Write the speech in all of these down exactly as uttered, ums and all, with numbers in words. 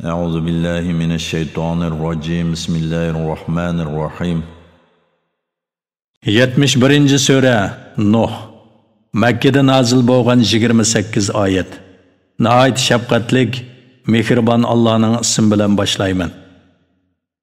أعوذ بالله من الشيطان الرجيم. بسم الله الرحمن الرحيم. يەتمىش بىرىنچى سۈرە، نۇھ. مەككىدە نازىل بولغان يىگىرمە سەككىز ئايەت. ناھايىتى شەپقەتلىك، مېھرىبان ئاللانىڭ ئىسمى بىلەن باشلايمەن.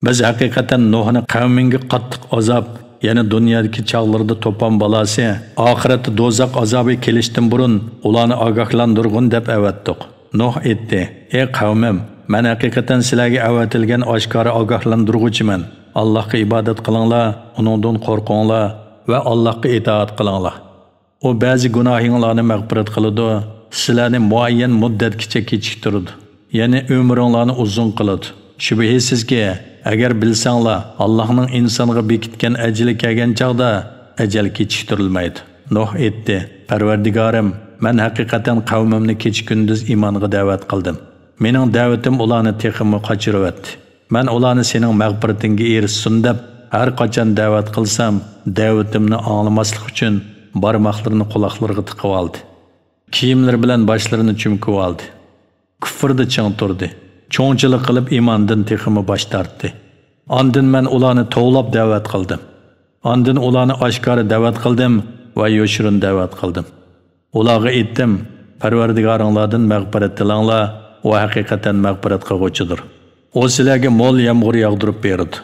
بىز ھەقىقەتەن نۇھنى قەۋمىڭگە قاتتىق ئازاب، يەنى دۇنيادىكى چاغلىرىدا توپان بالاسى، ئاخىرەتتە دوزاخ ئازابى كېلىشتىن بۇرۇن ئۇلارنى ئاگاھلاندۇرغىن دەپ ئەۋەتتۇق. نۇھ ئېيتتى: «ئەي قەۋمىم، مەن ھەقىقەتەن سىلەرگە ئەۋەتىلگەن ئاشكارا ئاگاھلاندۇرغۇچىمەن. ئاللاھقا ئىبادەت قىلىڭلار، ئۇنىڭدىن قورقۇڭلار ۋە ئاللاھقا ئىتائەت قىلىڭلار. ئۇ بەزى گۇناھىڭلارنى مەغپىرەت قىلىدۇ، سىلەرنى مۇئەييەن مۇددەتكىچە كېچىكتۈرىدۇ، يەنى ئۆمرۈڭلارنى ئۇزۇن قىلىدۇ. شۈبھىسىزكى، ئەگەر بىلسەڭلار، ئاللاھنىڭ ئىنسانغا بېكىتكەن ئەجىلى كەلگەن چاغدا ئەجەل كېچىكتۈرۈلمەيدۇ.» نۇھ ئېيتتى: «پەرۋەردىگارىم، مەن ھەقىقەتەن قەۋمىمنى كېچە-كۈندۈز ئىمانغا دەۋەت قىلدىم. مېنىڭ دەۋىتىم ئۇلارنى تېخىمۇ قاچۇرۇۋەتتى. مەن ئۇلارنى سېنىڭ مەغپىرىتىڭگە ئېرىشسۇن دەپ، ھەر قاچان دەۋەت قىلسام، دەۋىتىمنى ئاڭلىماسلىق ئۈچۈن بارماقلىرىنى قۇلاقلىرىغا تىقىۋالدى. كىيىملىرى بىلەن باشلىرىنى چۈمكۈۋالدى. كۇفردا چىڭ تۇردى. چوڭچىلىق قىلىپ ئىماندىن تېخىمۇ باش تارتتى. ئاندىن مەن ئۇلارنى توۋلاپ دەۋەت قىلدىم. ئاندىن ئۇلارنى ئاشكارا دەۋەت قىلدىم ۋە يوشۇرۇن دەۋەت قىلدىم. ئۇلارغا ئېيتتىم: پەرۋەردىگارىڭلاردىن مەغپىرەت تىلەڭلار، ئۇ ھەقىقەتەن مەغپىرەت قىلغۇچىدۇر. ئۇ سىلەرگە مول يامغۇر ياغدۇرۇپ بېرىدۇ.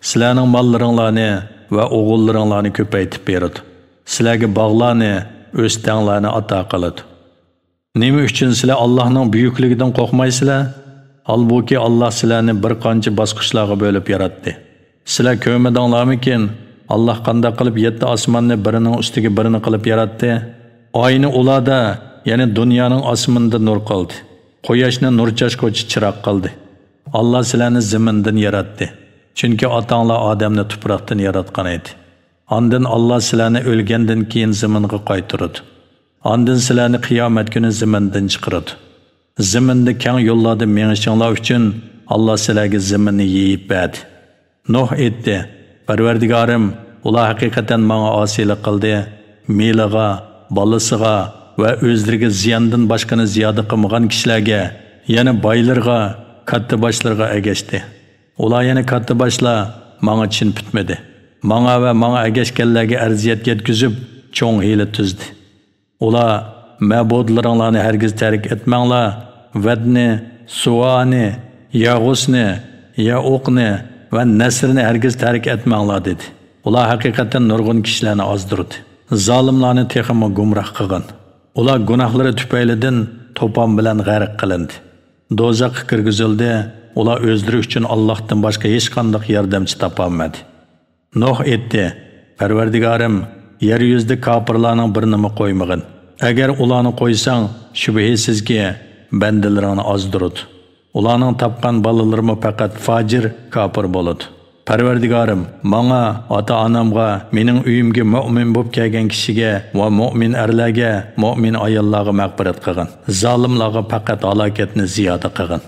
سىلەرنىڭ ماللىرىڭلارنى ۋە ئوغۇللىرىڭلارنى كۆپەيتىپ بېرىدۇ. سىلەرگە باغلارنى، ئۆستەڭلارنى ئاتا قىلىدۇ. نېمە ئۈچۈن سىلەر ئاللاھنىڭ بۈيۈكلۈكىدىن قورقمايسىلەر؟ ھالبۇكى، ئاللاھ سىلەرنى بىر قانچە باسقۇچلارغا بۆلۈپ ياراتتى. سىلەر كۆرمىدىڭلارمىكىن، ئاللاھ قانداق قىلىپ يەتتە ئاسماننى بىرىنىڭ ئۈستىگە بىرىنى قىلىپ ياراتتى؟ ئاينى ئۇلاردا، يەنى دۇنيانىڭ ئاسمىنىدا نۇر قىلدى. قۇياشنى نۇر چاچقۇچى چىراغ قىلدى. ئاللاھ سىلەرنى زېمىندىن ياراتتى. چۈنكى ئاتاڭلار ئادەمنى تۇپراقتىن ياراتقان ئىدى. ئاندىن ئاللاھ سىلەرنى ئۆلگەندىن كېيىن زېمىنغا قايتۇرىدۇ. ئاندىن سىلەرنى قىيامەت كۈنى زېمىندىن چىقىرىدۇ. زېمىندا كەڭ يوللاردا مېڭىشىڭلار ئۈچۈن ئاللاھ سىلەرگە زېمىننى يېيىپ بەردى. نۇھ ئېيتتى: پەرۋەردىگارىم، ئۇلار ھەقىقەتەن ماڭا ئاسىيلىق قىلدى. مېلىغا، بالىسىغا ۋە ئۆزلىرىگە زىياندىن باشقىنى زىيادە قىلمىغان كىشىلەرگە، يەنى بايلىرىغا، كاتتا باشلىرىغا ئەگەشتى. ئۇلار، يەنى كاتتا باشلار، ماڭا چىن پۈتمىدى. ماڭا ۋە ماڭا ئەگەشكەنلەرگە ئەرزىيەت يەتكۈزۈپ، چوڭ ھىيلە تۈزدى. ئۇلار: «مەبۇدلىرىڭلارنى ھەرگىز تەرك ئەتمەڭلار، ۋەدنى، سۇۋانى، يەغۇسنى، يەئۇقنى ۋە نەسرنى ھەرگىز تەرك ئەتمەڭلار» دېدى. ئۇلار ھەقىقەتەن نۇرغۇن كىشىلەرنى ئازدۇردى. زالىملارنى تېخىمۇ گۇمراھ قىلغىن. ئۇلار گۇناھلىرى تۈپەيلىدىن توپان بىلەن غەرق قىلىندى. دوزاخقا كىرگۈزۈلدى. ئۇلار ئۆزلىرى ئۈچۈن ئاللاھتىن باشقا ھېچقانداق ياردەمچى تاپالمىدى. نۇھ ئېيتتى: پەرۋەردىگارىم، يەر يۈزىدە كاپىرلارنىڭ بىرىنىمۇ قويمىغىن. ئەگەر ئۇلارنى قويساڭ، شۈبھىسىزكى، بەندىلىرىڭنى ئازدۇرىدۇ. ئۇلارنىڭ تاپقان بالىلىرىمۇ پەقەت پاجىر، كاپىر بولىدۇ. پەرۋەردىگارىم، ماڭا، ئاتا-ئانامغا، مېنىڭ ئۆيۈمگە مۆمىن بولۇپ كەلگەن كىشىگە ۋە مۆمىن ئەرلەرگە، مۆمىن ئاياللارغا مەغپىرەت قىلغىن. زالىملارغا پەقەت ھالاكەتنى زىيادە قىلغىن.